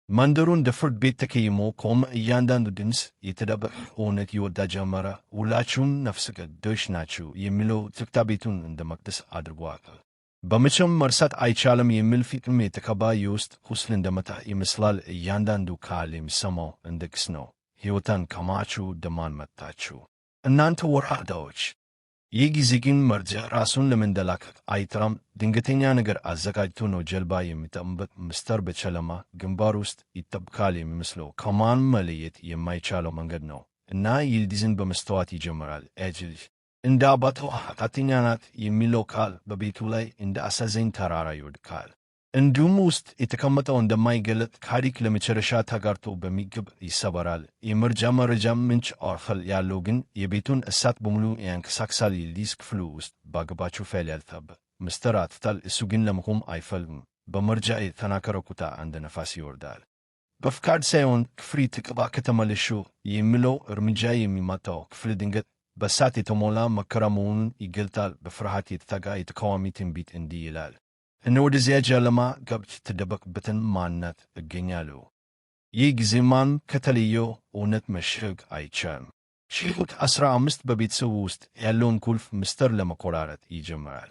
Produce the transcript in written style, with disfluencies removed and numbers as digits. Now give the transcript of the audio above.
መንደሩ እንደ ፍርድ ቤት ተከይሞ ቆመ። እያንዳንዱ ድምፅ የተደበቀ እውነት ይወጣ ጀመረ። ሁላችሁም ነፍሰ ገዳዮች ናችሁ የሚለው ትክታ ቤቱን እንደ መቅደስ አድርጓል። በመቼም መርሳት አይቻልም የሚል ፊትም የተቀባ የውስጥ ቁስል እንደመታ ይመስላል። እያንዳንዱ ቃል የሚሰማው እንደ ክስ ነው። ሕይወቷን ቀማችሁ፣ ደሟን መታችሁ፣ እናንተ ወራዳዎች። ይህ ጊዜ ግን መርጃ ራሱን ለመንደላቀቅ አይጥራም። ድንገተኛ ነገር አዘጋጅቶ ነው። ጀልባ የሚጠምበት ምስጢር በጨለማ ግንባር ውስጥ ይጠብቃል። የሚመስለው ከማን መለየት የማይቻለው መንገድ ነው እና ይልዲዝን በመስተዋት ይጀምራል። ኤጅል እንደ አባቷ ኃጢአተኛ ናት የሚለው ቃል በቤቱ ላይ እንደ አሳዛኝ ተራራ ይወድቃል። እንዲሁም ውስጥ የተቀመጠው እንደማይገለጥ ታሪክ ለመጨረሻ ተጋርቶ በሚገባ ይሰበራል። የመርጃ መረጃ ምንጭ አርፈል ያለው ግን የቤቱን እሳት በሙሉ ያንቀሳቅሳል። ይልዲዝ ክፍሉ ውስጥ ባገባችው ፋይል ያልታበ ምስጢር አጥፍታል። እሱ ግን ለመቆም አይፈልግም። በመርጃ የተናከረ ቁጣ እንደ ነፋስ ይወርዳል። በፍቃድ ሳይሆን ክፍሪ ትቅባ ከተመለሹ የሚለው እርምጃ የሚመታው ክፍል ድንገት በእሳት የተሞላ መከራ መሆኑን ይገልጣል። በፍርሃት የተተጋ የተቃዋሚ ትንቢት እንዲህ ይላል። እኔ ወደዚያ ጨለማ ገብቼ የተደበቅበትን ማንነት እገኛለሁ። ይህ ጊዜ ማን ከተለየው እውነት መሸግ አይቻልም። ሽሁት 15 በቤተሰቡ ውስጥ ያለውን ቁልፍ ምስጢር ለመቆራረጥ ይጀምራል።